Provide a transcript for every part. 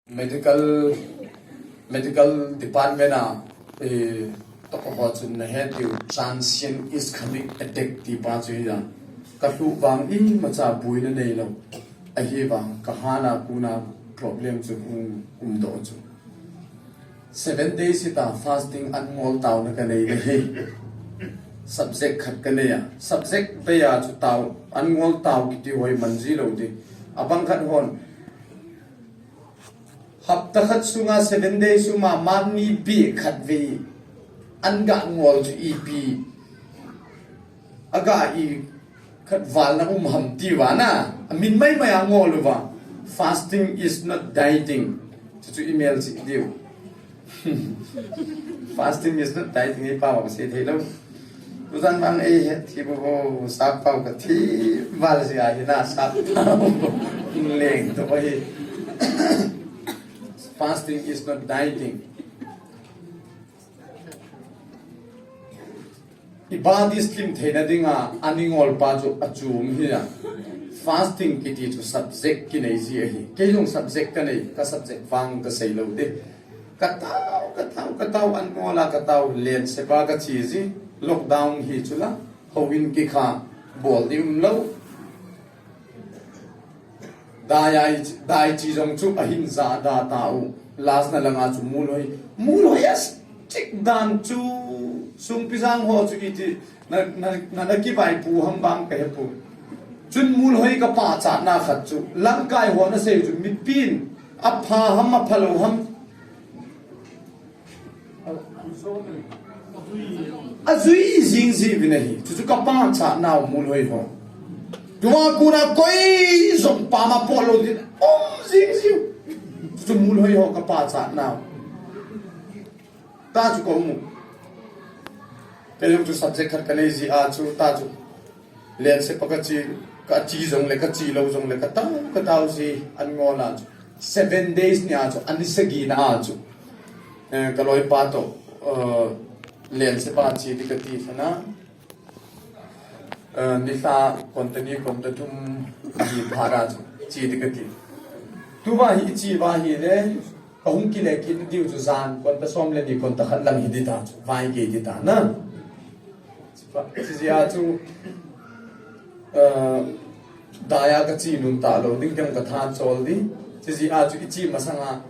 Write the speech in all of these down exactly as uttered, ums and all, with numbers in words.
Medical, medical department a, eh, toko ho chun na he tiu, transient ischemic attack ti pa chu hi jang. Ka hluh vang imacha buina nei lo. Ahi vang, ka hana kuna problem chu um, um doh chu. Seven days hita fasting an ngol tauna ka nei le hi. Subject khat ka nei a. Subject bei a chu tau, an ngol tau kiti hoi man ji lo di. Abang khat hon. Hapta khat sunga seven days uma man ni bi khat vei. An ga ngol chu ipi. Aga i khat val na um ham ti va na. A min mai mai a ngol uva. Fasting is not dieting. Chu chu email chi diu. Fasting is not dieting, ei pau ka sei thei lo. Tuzan mang ei het thi bo bo, sap pau ka thi val si a hi na, sap pau. Leng to hi. Fasting is not dieting. I body slim theina dinga, an i ngol pa chu a chum hi a. Fasting kiti chu subject kinei ji ahi. Kei jong subject ka nei, ka subject vang ka sei lo de. Ka tau, ka tau, ka tau, an ngol a ka tau, len sepa ka chi ji. Lockdown hi chu la, houin kikha, bol di um lo. Dai ai, dai chi jong chu ahin ja da ta u. Last na langa chu mulhoi. Mulhoi as chik dan chu sungpi jang ho chu iti na, na, na, na kivaipu ham bang ka hepu. Chun mulhoi ka pachatna khat chu. Lamkai ho na sei chu mipin. Apha ham apha lo ham. Ajui jing ji vin ahi. Chu chu ka pachatnau mulhoi ho. Tua kuna koi jong pama polo din. Om jing ji. Chu chu mulhoi ho ka pachatnau. Ta chu ko mu. Kei jong chu subject khat ka nei ji a chu ta chu. Len sepa ka chi, ka chi jong le, ka chi lo jong le, ka tau, ka tau ji, an ngol a chu. Seven days ni a chu, an ni sagi na a chu. Eh, ka loipa to, eh, len sepa chi di ka ti sana. Eh, ni sa konta ni konta thum hi bhara chu, chi di ka ti. Tu va hi chi va hi le, ka hung kile kit diu chu jan, konta som le ni konta khat lang hi di ta chu, vai ke di ta na. Chijia chu, eh, daya ka chi nung ta lo, ding ding ka than chol di. Chijia chu i chi masanga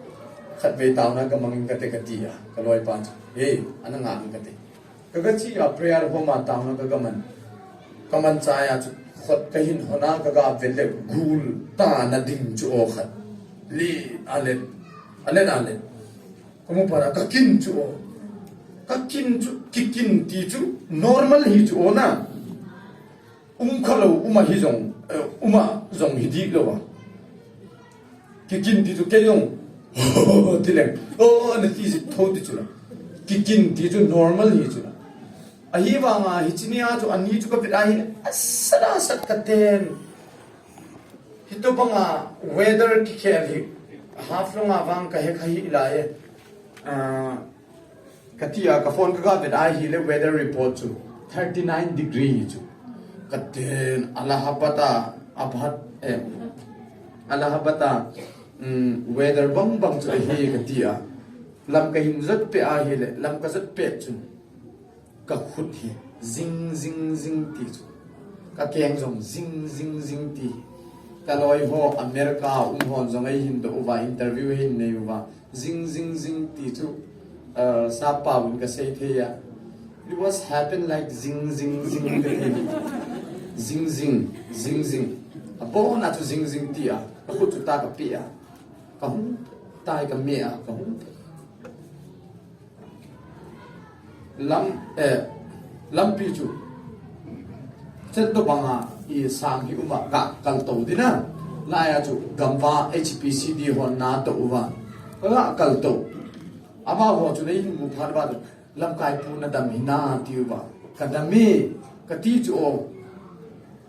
khat vei tauna ka mangin ka te ka ti a, ka loipa chu. He, ana nga ka te. Ka ka chi a prayer home a tauna ka ka man. Ka man chai a chu khot ka hin hona ka ga vel le gul ta na ding chu o khat. Li a le, a le na le. Ka mu para ka kin chu o. Ka kin chu, ki kin ti chu normal hi chu o na. Um kha lo, uma hi jong, eh, uma jong hi di lo a. Ki kin ti chu kei jong. Ti leng. O, na ti si tho ti chu la. Ki kin ti chu normal hi chu la. Ahi vanga, hi chi ni a chu, ani chu ka vet a hi, asat asat ka ten. Hi to banga, weather ki khel hi. Half long a vang ka he kha hi la e. Ah, Ka ti a, ka phone ka ga vet a hi le weather report chu thirty nine degree hi chu. Ka ten, Allahabad a, Abhat, eh, Allahabad a, um, weather bang bang chu ahi ka ti a. Lam ka hin jot pe a hi le, lam ka jot pe chu. Ka khut hi, zing, zing, zing ti chu. Ka keng jong, zing, zing, zing ti. Ka loi ho, America, um hon jong ei hin do uva, interview ei hin nei uva. Zing, zing, zing ti chu, uh, sap pau in ka sei thei a. It was happen like zing, zing, zing ka ti. Zing, zing, zing, zing. A bon a chu zing, zing ti a. Ka khut chu ta ka pi a. Ka hung tai ka me a, ka hung. Lam, eh, lampi chu. Chen to banga i sang hi uma ka kal to dina. Laya chu gamva H P C D hon na to uva. Ka kal to. Ama ho chu nei hin mu phat ba lamkai pu na dam hi na ti uva. Ka dam e, ka ti chu o.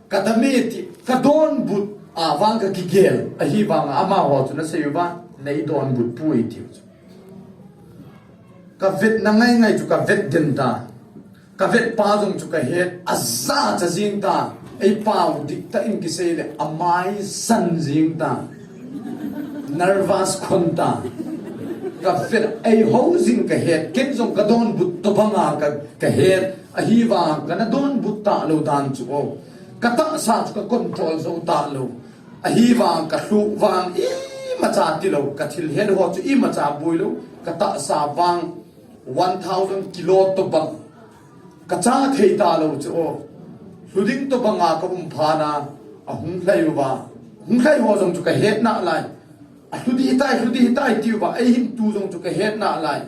Ka dam e ti, ka don but a vang ka kigel. Ahi vang ama ho chu na sei uva. Nei don but pu i ti chu. Ka vet na ngai ngai chu ka vet den ta. Ka vet pa jong chu ka het a za cha jing ta. Ei pau dik ta in kisei le a mai san jing ta. Nervous khun ta. Ka vet, ei ho jing ka het, ken jong ka donbut tobanga ka, ka het, ahivang kana donbut talou dan chu o. Ka tahsa chu ka control jou talou. Ahivang ka lhu vang imacha tilou, ka thil het ho chu imacha boilou, ka tahsa vang one thousand kilo tobang. Ka cha thei talou chu o. Lhu ding tobanga ka um phat a, ahung lhai uva. Hung lhai ho jong chu ka het nalai. A lhu ding hitai, lhu ding hitai tiuva. Ei hin tu jong chu ka het nalai.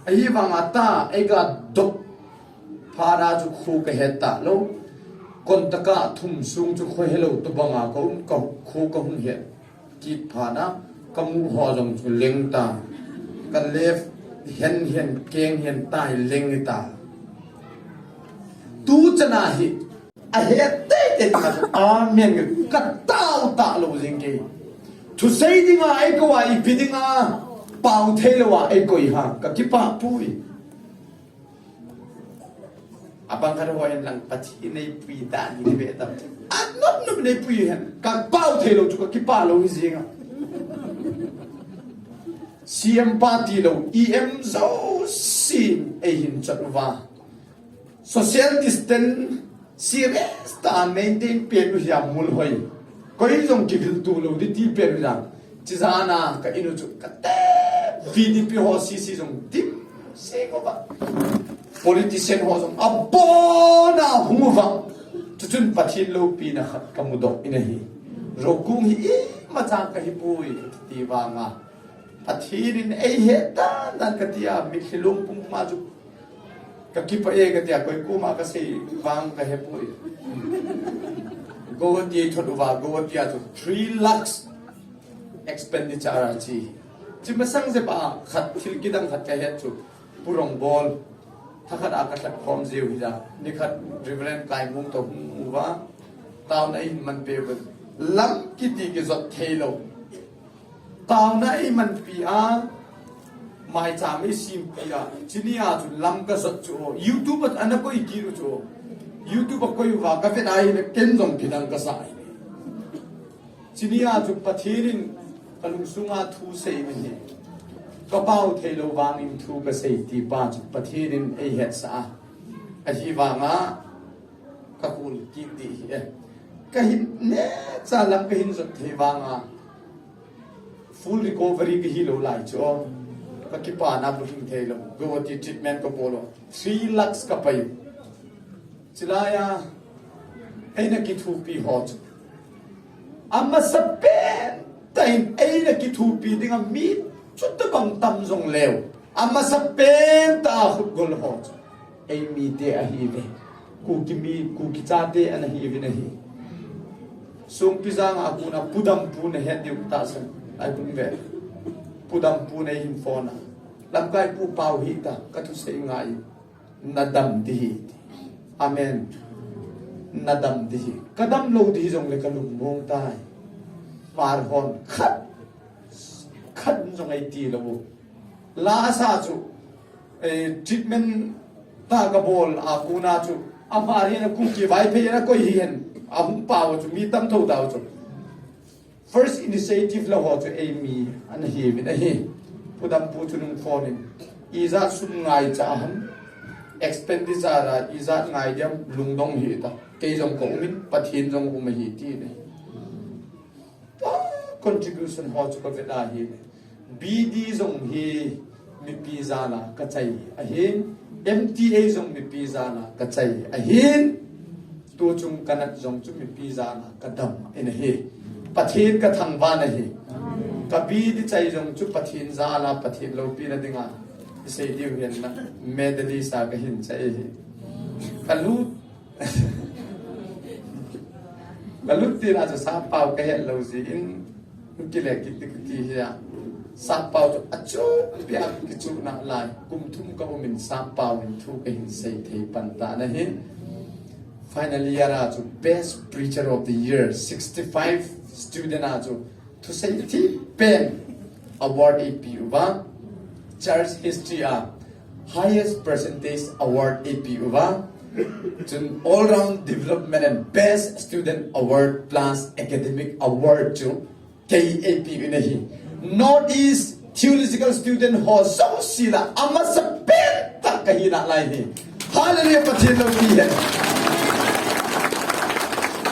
Ahivanga ta, ei ga dop phat a chu kho ka het talou. Kon taka thum sung chu kho helou tobanga ka um, ka kho ka hung het. Kit phat a, ka mu ho jong chu leng ta. Ka left hand hihen, keng hihen tai leng ta. Tu chana hi, ahet teitei ta chu, amen, ka tao talou jing kei. Thusei dinga ei kou a, ipi dinga pao theilou a ei koi ham, ka kipah poi. Abang khat ho in lang Pathen neipui dan hi ve tam. Anop nop neipui hen. Ka pao theilou chu ka kipah lou hi jing a. C M pa tilou, E M jousen ei hin chot uva. Social distance serious ta maintain pet u hiam mul hoi. Koi jong kivil tulou ding ti pet u hiam. Chijana ka in u chu ka te V D P ho C C jong dim sing uva. Politician ho jong abon a hung uva. Chuchun Pathen loupina khat ka mudoh in ahi. Rokung hi imacha ka hi poi ti vanga. Pathen in ei het dan dan ka tia, mitlhi lungpum ma chu. Ka kipah e ka tia, koi koma ka sei vang ka he poi. Guwahati thot uva, Guwahati a chu three lakhs expenditure a chi. Chi masang jep a khat thil kidang khat ka het chu. Pu Rongbol. Thakhat a ka lhat khom jiu hi ja. Nikhat Reverend Kaimung toh hung uva. Taona in man pe uva. Lam kiti kijot theilou. Taona ei manpi a, maicham ei simpi a, chuni a chu lam ka jot chu o. YouTube a ana koi kit u chu o. YouTube a koi uva ka vet a ahile ken jong pidang ka sa ahi. Chuni a chu Pathen in ka lungsung a thu sei min hi. Ka pao theilou vangin thu ka sei ti pa chu Pathen in ei hetsah a. Ahivanga ka kul kit ding hi e. Ka hin neocha lam ka hin jot thei vanga. Full recovery ka hilou lai chu. Ka kipana bulhing theilou. Guwahati treatment ka bol u. Three lakhs ka pei. Chilai a. Eina kithopi ho chu. Amasapen tah in eina kithopi dinga mi chutabang tam jongleu. Amasapen tah a khutgol ho chu. Ei mite ahiuve. Kuki mi, Kuki chate ana hiuvin ahi. Songpijang a kona Pu Dampu na het diu tahsan. Ai kum ve. Pu Dampu na hin phone a. Lamkai pu pao hih ta, ka thusei ngai. Na dam ding ahi. Amen. Na dam ding ahi. Ka damlou ding jongle ka lungmong tai. Par hon khat, khat jong ei tilou. Lasa chu, eh, treatment tah ka bol a kona chu, ama hi na Kuki Vaiphei na koi hi hen, ahung pao chu, mi tam tho tao chu. First initiative la ho chu ei mi ana hiuvin ahi. Pu Dampu chu nung phone in. Ijat sum ngaicha ham. Expenditure a ijat ngai diam lungdong hih ta. Kei jong ka um in, Pathen jong um ahi ti ne. Contribution ho chu ka vet ahi. B D jong hi mipi jal a ka chai ahin, M T A jong mipi jal a ka chai ahin, tuchung ka nat jong chu mipi jal a ka dam in ahi. Pathen ka thangvah in ahi. Ka B D chai jong chu Pathen jal a, Pathen loupina dinga i sei diu hin na medley sa ka hin chai ahi. Ka lut Ka lut tina chu sappao ka hetlou jeh in, kile kiti kiti hi a. Sappao chu achuh pia kichuh nalai, kum thum ka um in sappao in thu ka hin sei thei pan tan ahi. Final year a chu Best Preacher of the Year, sixty-five student a chu thusei thei pen award eipeh uva, Church History a highest percentage award eipeh uva, chun All Round Development and Best Student Award plus Academic Award chu kei eipeh u ahi. North East Theological Student ho jouse lah a masapen tah kahi nalai hi. Hallelujah, Pathen loupi hen.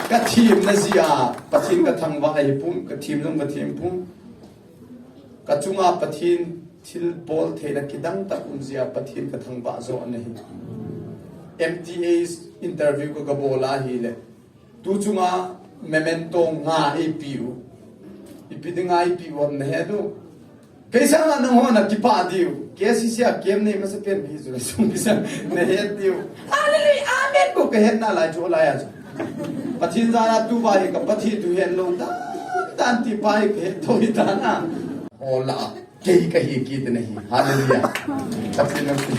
Kathemna jeh a Pathen kathangvah ahipon, kathem jong kathem pon. Kachunga Pathen thilbol theina kidang tah um jeh a Pathen kathangvah joh ahi. M T A interview ka, kabol ahile, tu chunga memento nga eipeh u. Ipi dinga eipeh u ham nahet u? Kei sanga nangho nakipah diu. K C C a camp nei masapen hi chu, sung kisa nahet diu. Hallelujah, amen bou kahet nalai chu, lai a chu. Pathen jal a tu va hi ka Pathen thu het lou dan dan ti pa hi kahet thou hi ta na. Hola, kei kahi kit nahi. Hallelujah. Pathen loupi.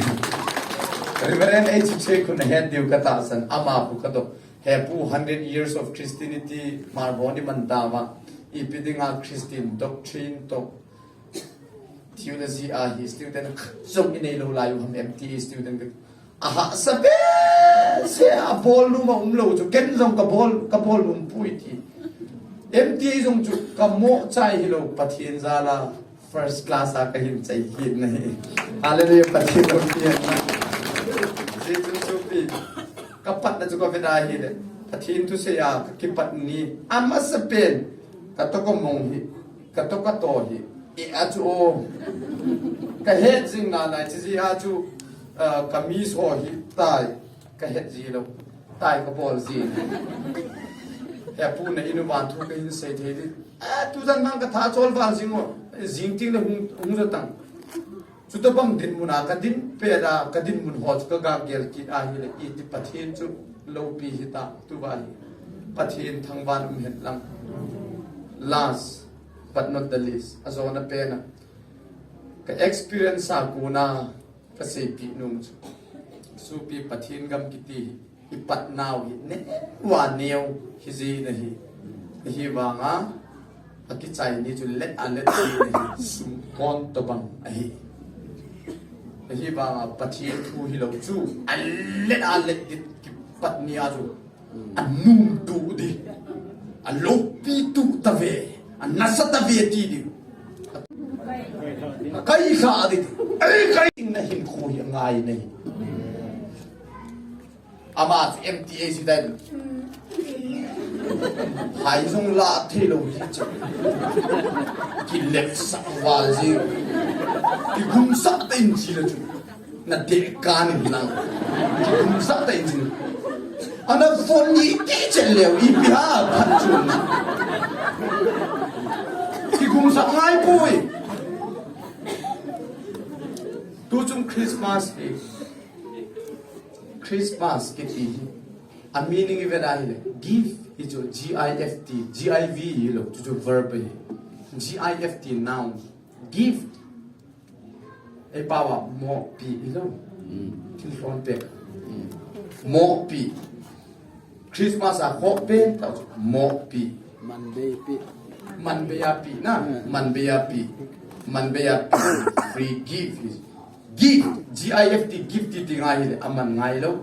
Reverend H Che khu nahet diu katahsan, ama khu kadoh. He pu, hundred years of Christianity, Hmar ho ni man tauva. Ipi dinga Christian doctrine toh theology a hi student khat jong inei lou lai u ham, M T A student ka. Ahahsa behseh a, bol nom a um lou chu, ken jong kabol, kabol nom poi ti. M T A jong chu kamo chai hilou, Pathen jal a first class a kahin chai kit nahi. Hallelujah, Pathen loupi hen. Jesu sopi. Kapatna chu kavet ahile, Pathen thusei a kakipat ni a masapen, katoh kamong hi, katoh katoh hi, e a chu o. Kahet jing nalai, chujeh a chu, ah, ka miss ho hi tai, kahet ji lou, tai kabol ji. He pu, na in uva thu kahin sei thei di. Ah, tujan mang katha chol val jing o, jing tengle hung, hung jo tang. Chutabang dinmun a kadin pet a, kadinmun ho chu kaga gel kit ahile, iti Pathen chu loupi hita, tu va hi. Pathen thangvah in um hen lang. Last but not the least, ajona pen a, ka experience a kona kaseipeh nom chu, sopi, Pathen gam kiti hi ipat nau hi neo a neo hiji nahi. Ahivanga akichai ni chu let a let ji nahi, sum kon tobang ahi. Ahivanga Pathen thu hilou chu alet a let di kipat ni a chu, anung tu di, aloupi tu tave, anasa tave ti di. Kai kha di. Ai, kai nahin khu hi ngai nahi. Ama chu M T A student. Hai jong la thei lou hi chu. Kilep sak val ji. Kigum sak tah in ji la chu. Na te kan in lang. Kigum sak tah in ji. Ana phone ni ti chen leu ipi ha phat chu. Kigum sak ngai poi. Tu chung Christmas hi. Christmas kiti hi, a meaning i vet a hile, gift hi chu, G I F T, G I V hilou, chu chu verb hi. G I F T, noun. Gift. Ei pao a, mopi hilou. Mm. Thil lhon peh. Mm. Mopi. Christmas a khoh pen tah chu, mopi. Manbei pi. Manbei a pi na, mm, manbei a pi. Manbei a pi. Free gift. Gift, G I F T, gift ti ti ngai hile, aman ngai lou.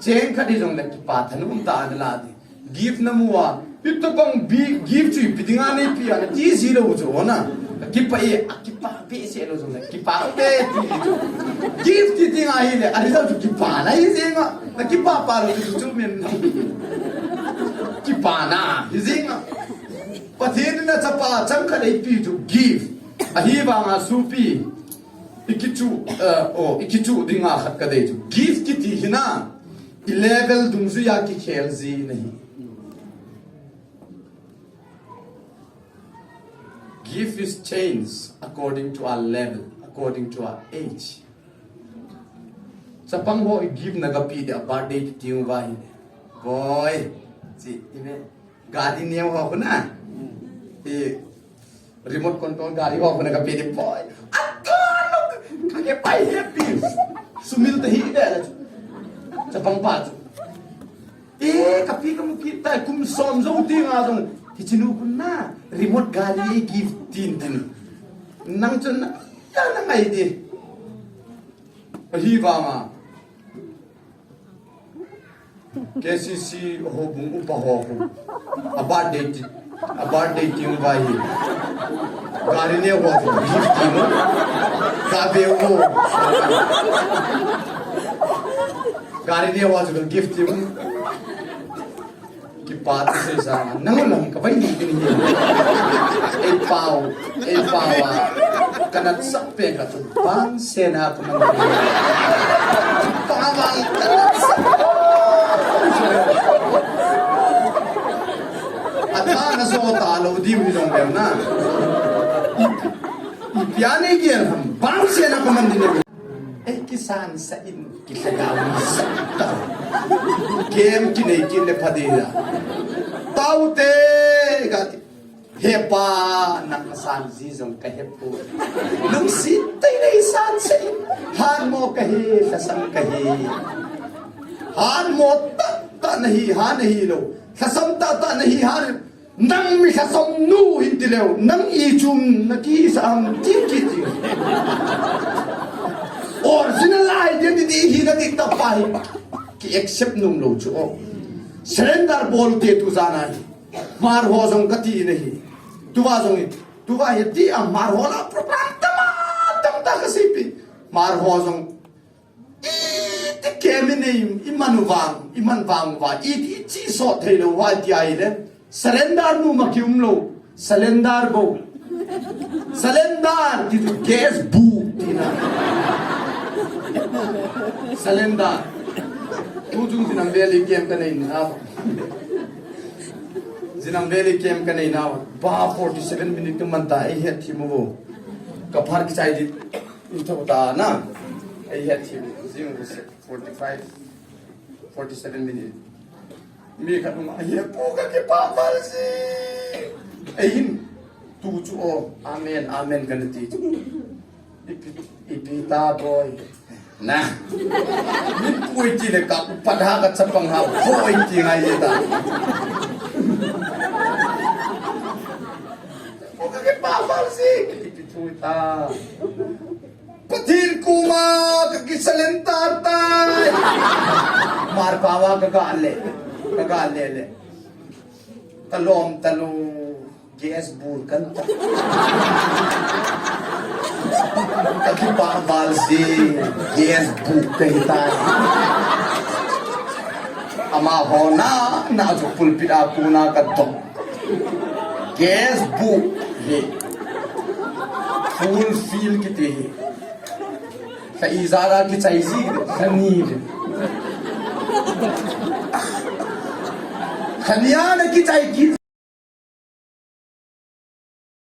Cheng khat hijongle kipa thanom tah a nala di. Gift namu a, itabang bi, gift chu ipi dinga neipi a nati ji lou chu na. Kipa e, akipa behseh lou jongle, kipa be ti. Gift ti ti ngai hile, a result chu kipana hi jeng a. Nakipa pa lou chu chu min. Kipana hi jeng a. Pathen in achapa chang khat eipi chu gift. Ahivanga sopi. Ikichu, eh, oh, ikichu dinga khat kadei chu. Gift kiti hi na, i level dungjui a kikhel ji nahi. Gift is changed according to our level, according to our age. Chapang ho i gift nagape dia birthday ti ti uva hi. Boy, chi, i ve. Gari neo ho khu na. I remote control gari ho khu na kape di, boy. Athalo ka, kakipai happy. Sumil ta hi de la chu. Chapang pa chu. E, kapi kamu kit tai, kum som jou ti nga jong. Hichenu khu na remote gari ei gift tin tin. Nang chun na, na ngai di. Ahivanga K C C houbung upa ho khu. A birthday ti, A birthday ting vai hi. Gari ne ho chu gift ting. Ka be ho. Gari ne ho chu gift ting. Kipa tu sei sa nang lang ka vai ni ni. Ei pau, ei pau a. Kana sa pe ka tu. Bang sena ko man. Pangabang. Ata na so ta lo di mi dong dem na. Ipi a nei gel ham. Bang sena ko man di ne. Ei kisan sa in kilaga mi sa ta. Kem kinei kin le phadi da. Tau te ga ti. He pa, nang kasan ji jong ka he poi. Lungset tah in nei san sah in. Hanmo ka hi, lhasam ka hi. Hanmo tah tah na hi, ha na hi lo. Lhasam tah tah na hi, ha. Nang mi lhasam nu hin ti leu. Nang i chum na kisa am ti ki ti. Original identity hi na ti ta pa hi. Ki accept nom lou chu o. Surrender bol te tu jana hi. Hmar ho jong ka ti na hi. Tuva jong hi. Tuva hi ti a Hmar ho la program tam a, tam ta ka sei pi. Hmar ho jong. I ti kem i nei, i man u vang, i man vang u va. I ti chi so thei lou va ti ai le. Surrender nu ma ki um lou. Surrender bou. Surrender ti chu gas bu ti na. Surrender. Tu jung jinam veli kem ka nei na. Jinam veli kem ka nei na. Ba forty seven minute ka man ta ei het thi mo vo. Ka phar ki chai di. In tho ta na. Ei het thi mo. Jing forty five. Forty seven minute. Mi khat nung a, "He pu ka kipa val si." Ei hin, tu chu o, amen, amen ka na ti chu. Ipi, ipi ta boy. Na. Min pui ti le ka upat ha ka chapang ha boy ti ngai ta. Pu ka kipa val si. Ipi tu ta. Pathen koma ka kisurrender tai. Hmar pao a ka ga le. Ka ga le le. Ka lom talou. Gas bur kan ta. Ka kipa val si. Gas bur ka hi tai. Ama ho na, na chu pulpit a kona ka dong. Gas bu hi. Full feel kiti hi. Kha ijat a kichai ji, kha ni le. Kha ni a na kichai ki.